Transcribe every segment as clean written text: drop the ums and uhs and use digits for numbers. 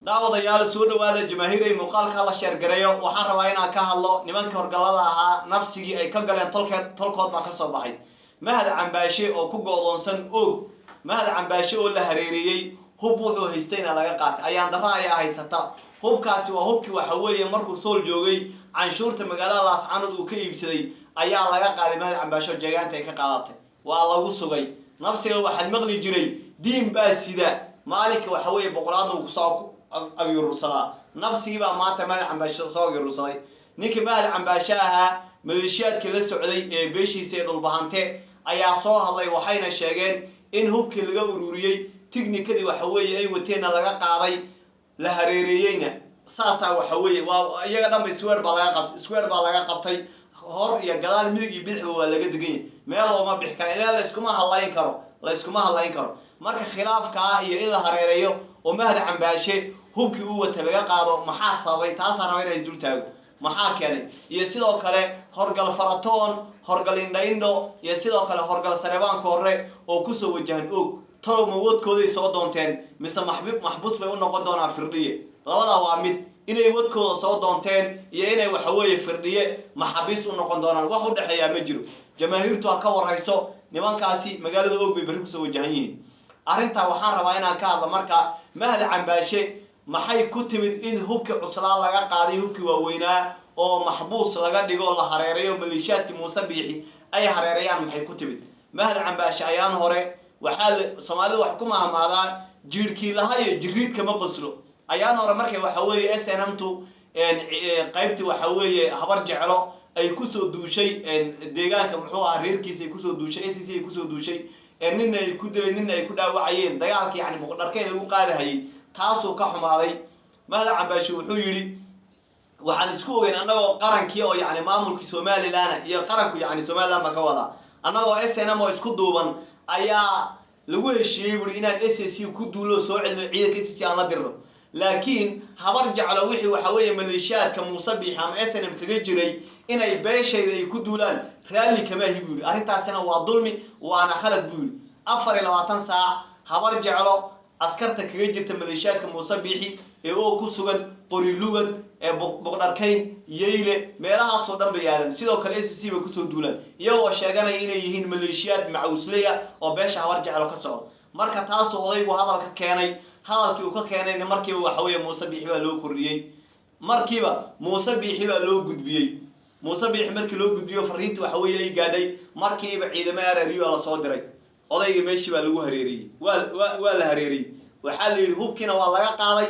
Daawadayaal, soo dhawaada. Jamaahiiray, muuqaalka la share gareeyo. Waxaan rabaa inaan ka hadlo nimankii horgallada ahaa, nafsigii ay ka galeen tolkeed, tolkood baa kasoo baxay. Mahad Cambaashe oo ku go'doonsan Og, Mahad Cambaashe oo la hareereeyey, hub wuxuu haystayna laga qaatay. Ayaan darra ayaa haysata. Hubkaasi waa hubkii waxa weeye markuu Sool joogay canshuurta magaalada Laascanood uu ka iibsaday ayaa laga qaaday Mahad Cambaashe oo jeegaanta ay ka qaadatay. Waa lagu sugay nafsiga. Waxaan maqli jiray diin baa sida maalinka waxa weeye boqolaadna uu kusoo agyurursadaa. Nafsigii baa maanta Mahad Cambaashe soo agyurursaday. Ninkii Mahad Cambaashe ahaa, maleeshiyaadkii la socday ee beeshiisa ee Dhulbahante ayaa soo hadlay. Waxayna sheegeen in hubkii laga ururiyey, tignikadii waxa weeye ay wateenna laga qaaday, la hareereeyeyna. Saasaa waxa weeye waa iyaga dhanba square baa laga qabtay, square baa laga qabtay. Hor iyo gadaal, midig iyo bidixba waa laga degan yahay. Meel looma bixi kara ilaa layskuma hadlayn karo, layskuma hadlayn karo. Marka khilaafkaa iyo in la hareereeyo oo Mahad Cambaashe hubkii uu wata laga qaado maxaa sababay? Taasaa raba inay isdul taago. Maxaa keenay? Iyo sidoo kale horgal Faratoon, horgal Indha Indho iyo sidoo kale horgal Sarebaanka hore oo kusoo wajahan Og, talow ma wadkooday soo doonteen mise maxbuus bay u noqon doonaan Firdhiye? Labadaa waa mid, inay wadkooda soo doonteen iyo inay waxa weeye Firdhiye maxaabiis u noqon doonaan. Wax u dhexeeyaa ma jiro. Jamaahiirtu ha ka warhayso, nimankaasi magaalada Og bay berri kusoo wajahan yihiin. Arrintaa waxaan rabaa inaan ka hadlo. Marka Mahad Cambaashe maxay ku timid in hubkii cuslaa laga qaaday, hubkii waaweynaa, oo maxbuus laga dhigo, la hareereeyo, maleeshiyaadkii Muuse Biixi ay hareerayaan? Maxay ku timid? Mahad Cambaashe ayaan hore waxaa Soomaalida wax ku mahmaadaa, jiirhkii laha iyo jiriidkama qoslo. Ayaan hore markay waxa weeye SNM tu qaybtii waxa weeye Habar Jeclo ay kusoo duushay deegaanka, muxuu ahaa, reerkiisa ay kusoo duushay, SC ay kusoo duushay, ninna ay ku dilay, ninna ay ku dhaawacayeen, dagaalka yani Boqdharkayn lagu qaadahayay, taasuu ka xumaaday Mahad Cambaashe. Wuxuu yidhi: "Waxaan isku ogeyn annagoo qarankii oo yani maamulkii Somaliland iyo qaranku, yani Somaliland baa ka wadaa, annagoo SNM oo isku duuban ayaa lagu heshiiyey," buuri, "inaan SSC ku duulo, soo celino ciidanka SSC, aan la dirno. Laakiin Habar Jeclo wixii waxa weeye maleeshiyaadka Muuse Biixi ama SNM kaga jiray inay beeshayda ay ku duulaan raalli kama ahi," buu yidhi. "Arrintaasina waa dulmi, waana khalad," buu yidhi. 24 saac Habar Jeclo askarta kaga jirta maleeshiyaadka Muuse Biixi ee oo ku sugan Qorilugad ee Boqdharkayn, Yeyle, meelahaasoo dhan bay aadan. Sidoo kale SC bay kusoo duulaan, iyagoo sheeganaya inay yihiin maleeshiyaad macawsleya oo beesha Habar Jeclo ka socda. Marka taasuu odaygu hadalka keenay. Hadalkii uu ka keenayna markiiba waxa weeye Muuse Biixi baa loo kordhiyey, markiiba Muuse Biixi baa loo gudbiyey. Muuse Biixi markii loo gudbiyo fariintii waxa weeye ay gaadhay, markiiba ciidamo RRU lasoo diray. Odayga meeshii baa lagu hareeriyey, waa la hareeriyey. Waxaa la yidhi hubkiina waa laga qaaday,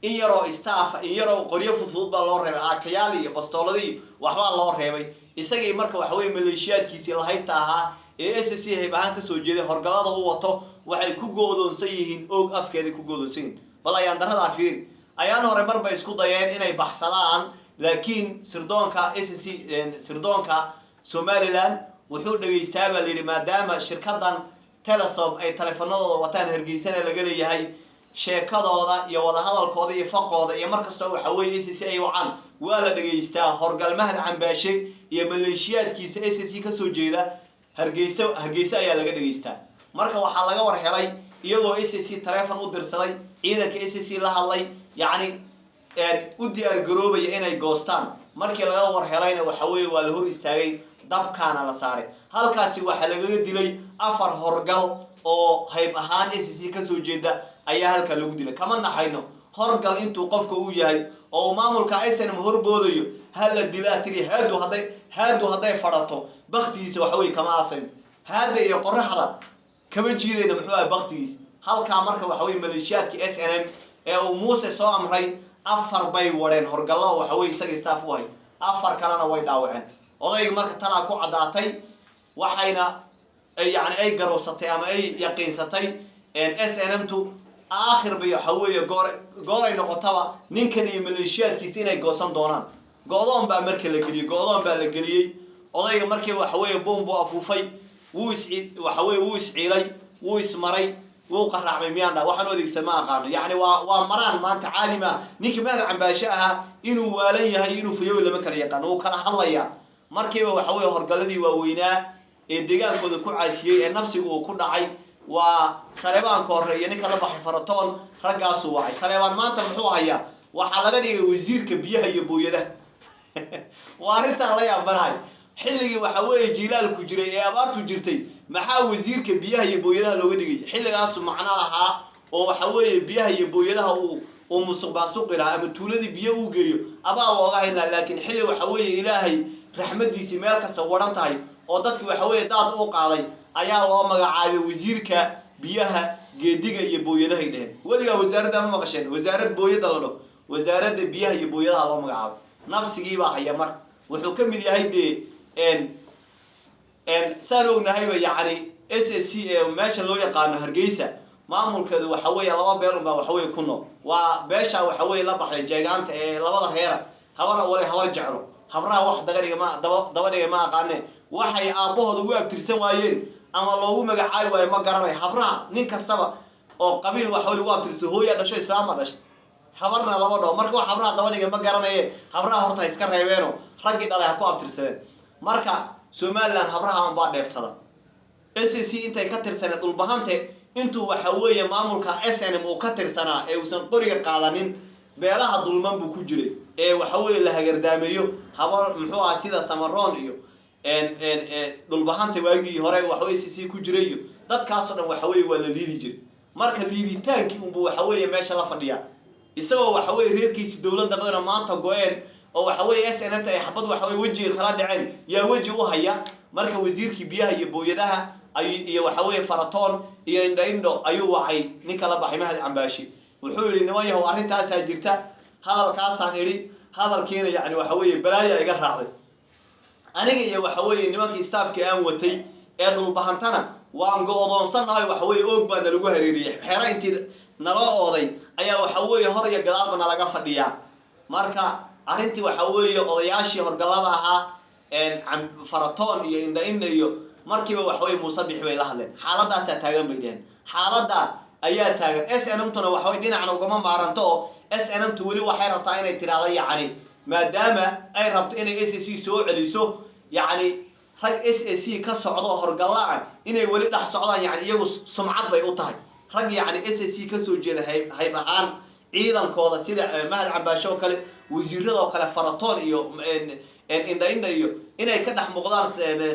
in yaroo staff, in yaroo qoryo fudfudud baa loo reebay, aakayaal iyo bastoolada iyo waxbaa loo reebay. Isagii marka waxa weye maleeshiyaadkiisii lahaybta ahaa ee SC hayb ahaan kasoo jeeday, horgalada u wato, waxay ku go'doonsan yihiin Og afkeeday ku go'doonsan yihiin. Bal ayaan daradaa fiiri. Ayaan hore mar bay isku dayeen inay baxsadaan, laakiin sirdoonka SC, sirdoonka Somaliland wuxuu dhegaystaa baa la yidhi, maadaama shirkadan Telesom ay taleefanadooda wataan, Hargeysana laga leeyahay, sheekadooda iyo wadahadalkooda iyo faqooda iyo markastoo waxa weeye SC ay wacaan waa la dhegaystaa. Horgal Mahad Cambaashe iyo maleeshiyaadkiisa SC kasoo jeeda Hargeysa, Hargeysa ayaa laga dhegaystaa. Marka waxaa laga war helay iyagoo SC taleefon u dirsaday, ciidanka SC la hadlay, yacni u diyaar garoobaya inay goostaan. Markii laga war helayna waxa weeye waa la hor istaagay, dabkaana la saaray. Halkaasi waxaa lagaga dilay afar horgal oo hayb ahaan SC kasoo jeeda ayaa halkaa lagu dilay. Kama naxayno horgal intuu qofka uu yahay oo uu maamulka SNM horboodayo. Hala dilaa tiri haadu, hadday haadu hadday fadhato baktigiisa waxa weye kama aasayno, haada iyo qoraxda kama jiidayna, muxuu ahay, baktigiisa halkaa. Marka waxa weye maleeshiyaadka SNM ee uu Muuse soo amray afar bay wadheen horgallo, waxa weye isaga staff u ahayd, afar kalena way dhaawaceen. Odayga marka talaa ku caddaatay, waxayna yani ay garowsatay ama ay yaqiinsatay SNM tu aakhir bay waxa weeye goor gooray noqotaba ninkan iyo maleeshiyaadkiisa inay goosan doonaan. Go-doon baa marka la geliyey, go-doon baa la geliyey. Odayga markii waxa weeye buun buu afuufay, wuu is waxa weye wuu isciilay, wuu ismaray, wuu qaraacmay. Miyaan dha waxaan u adeegsan ma aqaano. Yacni waa maraan maanta caadi maa. Ninkii Mahad Cambaashe ahaa inuu waalan yahay, inuu fayow lama kala yaqaano, wuu kala hadlayaa. Markiiba waxa weye horgaladii waaweynaa ee deegaankooda ku caasiyey ee nafsiga uu ku dhacay. Waa Saleebaan Koore iyo ninka la baxay Faratoon. Raggaasuu wacay. Saleebaan maanta muxuu hayaa? Waxaa laga dhigay wasiirka biyaha iyo booyadaha. Waa arrintaan la yaabanahay. Xilligii waxa weeye jiilaalku jiray ee abaartu jirtay, maxaa wasiirka biyaha iyo booyadaha looga dhigay? Xilligaasu macno lahaa oo waxa weeye biyaha iyo booyadaha uu musuq maasuqi lahaa ama tuuladii biyo uu geeyo abaal looga hayn lahaa. Laakiin xilli waxa weeye Ilaahay raxmadiisii meel kasta waran tahay oo dadki waxa weeye daad u qaaday ayaa loo magacaabay wasiirka biyaha, geediga iyo booyadahay dheheen. Weligaa wasaaradda ma maqasheen wasaarad booyada la dhaho? Wasaaradda biyaha iyo booyadaha loo magacaabay. Nafsigiibaa haya. Marka wuxuu ka mid yahay dee saan ognahayba, yacni SSC ee meesha loo yaqaano Hargeysa, maamulkeedu waxa weeye laba beel unbaa waxa weye ku nool. Waa beesha waxa weye la baxday Jeegaanta ee labada reera, Habar Awale, Habar Jeclo. Habraha wax daga ma daba daba dhigay ma aqaane. Waxay aabbahooda ugu abtirsan waayeen ama loogu magacaabi waayo ma garanayo. Habraha nin kastaba oo qabiil waxa lagu abtirsan, hooya dhasho, islaama dhashay, habarna lama dhaho. Marka wax habraha daba dhigay ma garanaye. Habraha horta ha iska reebeeno, raggii dhalay ha ku abtirsadeen. Marka Somaliland habraha unbaa dheefsada. SSC intay ka tirsaneed Dhulbahante, intuu waxa weeye maamulka SNM uu ka tirsanaa ee uusan qoriga qaadanin, beelaha dulman buu ku jiray ee waxa weeye la hagardaameeyo. Habar muxuu aha, sida Samaroon iyo Dhulbahante waagii hore waxaweye SSC ku jiray iyo dadkaasoo dhan waxa weye waa la liidi jiray. Marka liiditaankii unbuu waxa weeye meesha la fadhiyaa, isagoo waxa weye reerkiisi dowladda qadana maanta go-een oo waxa weye SNMta ay xabad waxa weye wejiga kala dhaceen yaa weji u haya. Marka wasiirkii biyaha iyo booyadaha iyo waxa weye Faratoon iyo Indho Indho ayuu wacay ninka la baxay Mahad Cambaashi. Wuxuu yihi: "Niman yahow, arrintaasaa jirta, hadalkaasaan idhi, hadalkiina yacni waxa weeye balaaya iga raacday. Aniga iyo waxa weeye nimankii staafkii aan watay ee Dhulbahantana waan go-doonsannahay. Waxa weeye Oog baa nalagu hareeriyey, xero intii nala ooday ayaa waxa weeye hor iyo gadaalba nalaga fadhiyaa." Marka arrintii waxa weeye odayaashii horgallada ahaa, Faratoon iyo Indha Indha iyo markiiba waxa weye Muuse Bixi bay la hadleen. "Xaaladaasaa taagan," bay dheheen, "xaaladda ayaa taagan." SNMtuna waxaway dhinacna ugama maaranto oo SNMtu weli waxay rabtaa inay tidhaahdo, yacni maadaama ay rabto inay SSC soo celiso, yacni rag SSC ka socdo horgalla ah inay weli dhex socdaan, yani iyagu sumcad bay u tahay. Rag yacni SSC kasoo jeeda hayb ahaan ciidankooda, sida Mahad Cambaasho oo kale, wasiirada oo kale, Faratoon iyo Indha Indha iyo inay ka dhex muuqdaan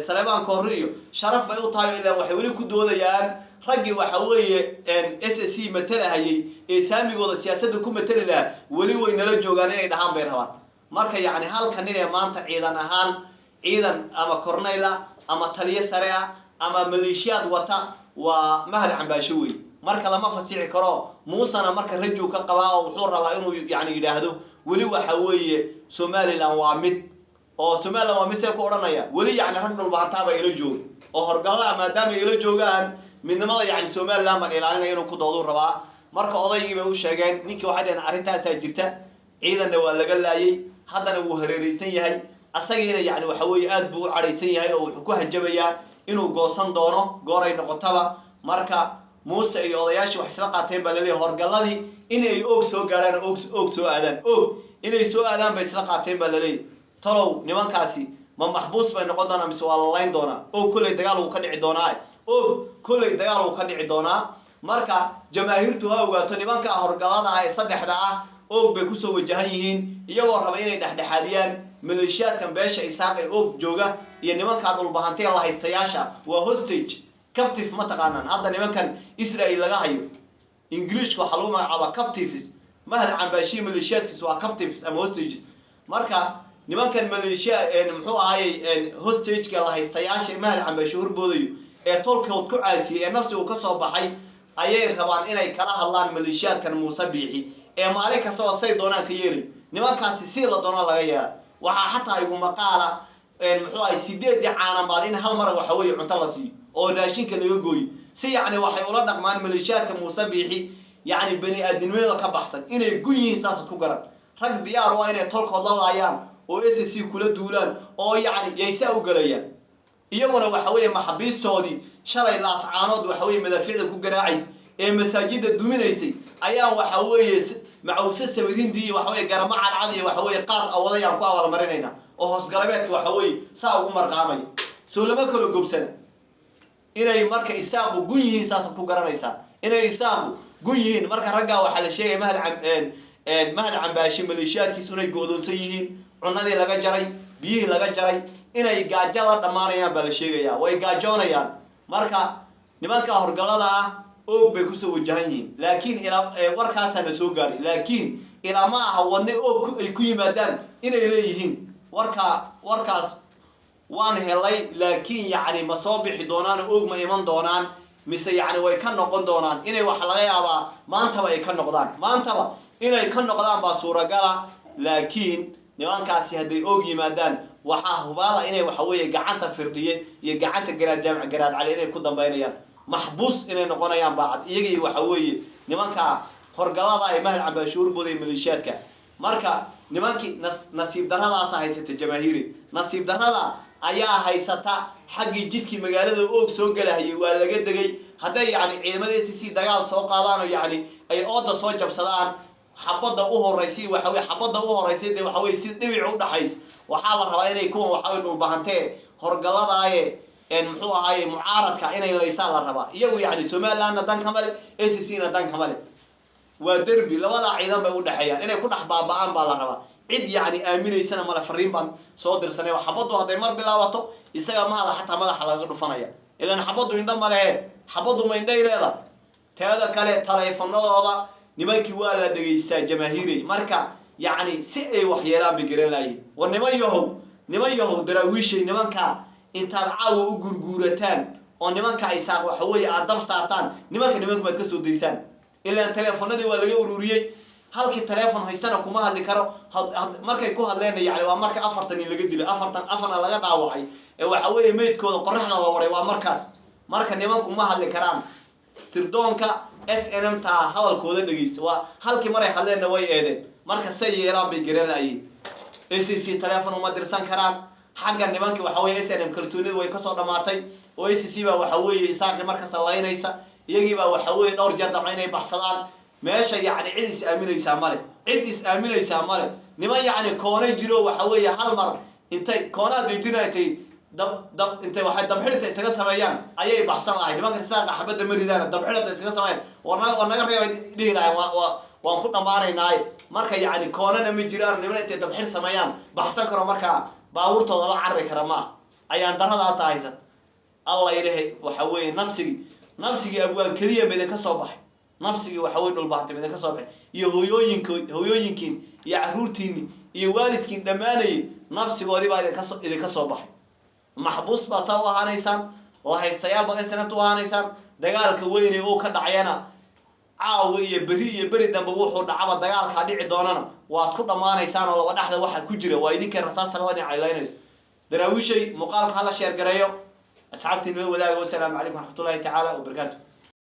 Saleebaan Koore iyo sharaf bay u tahay. Ilaa waxay weli ku doodayaan raggii waxa weeye SSC matalahayay ee saamigooda siyaasadda ku matali lahaa weli way nala joogaan inay dhahaan bay rabaan. Marka yacni halka nin ee maanta ciidan ahaan, ciidan ama corneyl ah ama taliyo sare ah ama maleeshiyaad wata, waa Mahad Cambaasho wey. Marka lama fasixi karo. Muusena marka rajow ka qabaa oo wuxuu rabaa inuu yani yidhaahdo weli waxa weeye Somaliland waa mid, oo Somaliland waa mid see ku odhanaya? Weli yacni rag Dhulbahantaaba ila jooga oo horgallaa, maadaama ila joogaan, midnimada yacni Somaliland baan ilaalinaya inuu ku dooduu rabaa. Marka odaygii bay u sheegeen ninkii. Waxay dhaheen arrintaasaa jirta, ciidanna waa laga laayay, haddana wuu hareereysan yahay, asagiina yacni waxa weeye aad buu u cadhaysan yahay oo wuxuu ku hanjabayaa inuu goosan doono gooray noqotaba. Marka Muuse iyo odayaashii wax isla qaateen baa laleeyahay horgalladii inay Oog soo gaadhaan, Oog soo aadaan, Oog inay soo aadaan bay isla qaateen baa laleeyahay. Talow nimankaasi ma maxbuus bay noqon doonaa mise waa la layn doonaa? Oog kolley dagaal wuu ka dhici doonaa, Oog kolley dagaal wuu ka dhici doonaa. Marka jamaahiirtu ha ogaato, nimanka horgallada ah ee saddexda ah Oog bay kusoo wajahan yihiin, iyagoo raba inay dhexdhexaadiyaan maleeshiyaadkan beesha Isaaq ee Oog jooga iyo nimankaa Dhulbahantee la haystayaasha. Waa hostage, captive ma taqaanaan? Hadda nimankan Israel laga hayo, Ingiliishka waxaa lagu magacaabaa captives. Mahad Cambaashiya maleeshiyaadkiis waa captives ama hostages. Marka nimankan maleeshiya muxuu ahaayey, hostageka la haystayaasha ee Mahad Cambaashiye horboodayo ee tolkood ku caasiyey ee nafsi uu kasoo baxay ayay rabaan inay kala hadlaan maleeshiyaadkan Muuse Biixi ee maalin kastaba say doonaan ka yeelay. Nimankaasi si la doonaa laga yeela. Waxaa xataa igu maqaala muxuu ahay 8dii caanamaal in hal mar waxa weeye cunto la siiyo oo raashinka laga gooyo. Si yacni waxay ula dhaqmaan maleeshiyaadka Muuse Biixi yacni bani aadinimada ka baxsan. Inay gun yihiin saasaad ku garan. Rag diyaar u ah inay tolkood la laayaan oo SSC kula duulaan oo yacni yaysaa u galayaan. Iyaguna waxa weeye maxabiistoodii shalay Laascaanood waxa weye madaafiicda ku garaacays ee masaajida duminaysay ayaa waxa weeye macawse sawirindii waxa weye garamo cadcad iyo waxa weye qaad awaday aan ku abaalmarinayna oo hoosgalabeedka waxa weeye saa ugu marqaamaya. Soo lama kala gobsana. Inay marka Isaaqu gun yihiin saasaad ku garanaysaa, inay Isaaqu gun yihiin. Marka raggaa waxaa la sheegaya Mahad Cambaashe maleeshiyaadkiisu inay go'doonsan yihiin, cunadii laga jaray, biyihii laga jaray, inay gaajo la dhammaanayaan baa la sheegayaa, way gaajoonayaan. Marka nimanka horgallada ah Oog bay kusoo wajahan yihiin, laakiin warkaasaa na soo gaadhay, laakiin ilaa ma aha wadne Oog ay ku yimaadaan inay leeyihiin. Warkaas waan helay, laakiin yacni ma soo bixi doonaan? Oog ma iman doonaan mise yacni way ka noqon doonaan? Inay waxa laga yaabaa maantaba ay ka noqdaan, maantaba inay ka noqdaan baa suuragala. Laakiin nimankaasi hadday Oog yimaadaan, waxaa hubaala inay waxa weeye gacanta Firdhiye iyo gacanta Garaad Jaamac Garaad Cali inay ku dambaynayaan, maxbuus inay noqonayaan baacad iyagii waxa weeye nimanka horgallada ay Mahad Cambaashe urbooday maleeshiyaadka. Marka nimankii nasiib darradaasa haysata jamaahiiri, nasiib darrada ayaa haysata. Xaggii jidkii magaalada Oog soo galahayay waa laga degay. Hadday yacni ciidamada SSC dagaal soo qaadaan oo yacni ay ooda soo jabsadaan, xabadda u horeysay waxa weye, xabadda u horeysay dee waxa weye si dhibic u dhaxays. Waxaa la rabaa inay kuwan waxa weye Dhulbahantee horgalladaaye muxuu ahaaye mucaaradka inay laysaan la rabaa. Iyagu yacni Somalilandna dan kama le, SSC na dan kama le, waa derbi labadaa ciidan bay udhexeeyaan, inay ku dhex baaba'aan baa la rabaa. Cid yacni aaminaysana male. Fariin baan soo dirsanay. Xabaddu hadday mar bilaabato, isaga mahada xataa madaxa laga dhufanaya, ilaan xabaddu indho ma lehe. Xabaddu ma indhay leeda? Teeda kale, taleefanadooda nimankii waa la dhegaystaa jamaahiirey. Marka yacni si ay waxyeelaan bay garan laayihin. War niman yahow, niman yahow Daraawiishay, nimanka intaad caawa u gurguurataan oo nimanka Isaaq waxa weeye aad dab saartaan nimanka, nimanku baad kasoo daysaan, ilaan taleefanadii waa laga ururiyey. Halkii taleefon haystana kuma hadli karo. Markay ku hadleenna yani waa marka 40 nin laga dilay, 44na laga dhaawacay, ee waxa weeye meydkooda qoraxda la waray, waa markaas. Marka nimanku ma hadli karaan. Sirdoonka SNM taa hadalkooda dhegeysta, waa halkii maray hadleenna way eedeen. Marka say yeelaan bay garan laayiin. SSC taleefon uma dirsan karaan. Xagga nimankii waxa weye SNM kalsoonida way kasoo dhamaatay, oo SSC baa waxa weeye Isaaqi markasta laynaysa, iyagii baa waxa weeye dhowr jeer damca inay baxsadaan meesha. Yacni cid is aaminaysaa male, cid is aaminaysaa male. Niman yacni koonay jiro waxa weeye hal mar intay koonaha dejina, intay dab dab intay waxay dabxidhinta isaga sameeyaan ayay baxsan lahay. Nimankan Isaaqa xabadda ma ridaan, dabxidhinta isaga sameeyaan, war naga reebay dhihi lahay, waan ku dhammaanaynaaye. Marka yacni koonana ma jiraan niman intay dabxidh sameeyaan baxsan karo, markaa baabuurtooda la carari kara ma ah. Ayaan daradaasa haysat. Allah ilahay, waxa weeye nafsigii abwaankadiya ma idinka soo baxay, nafsigii waxa weye Dhulbaxtay ma idinka soo baxay, iyo hooyooyinko hooyooyinkiin iyo caruurtiinni iyo waalidkiin dhammaanayay nafsigoodii baa idinka soo baxay. Maxbuus baa saa u ahaanaysaan, lahaystayaal baad SNMta u ahaanaysaan. Dagaalka weyne uu ka dhacayana caawa iyo berri iyo beri dambe wuxuu dhacaba, dagaalkaa dhici doonana waad ku dhammaanaysaan, oo laba dhexda waxa ku jira waa idinkay rasaasta laba dhinac ay laynayso. Daraawiishay, muuqaalka hala share gareeyo, asxaabtiin la wadaaga. Wasalaamu calaykum waraxmatullahi tacaala wabarakaatu.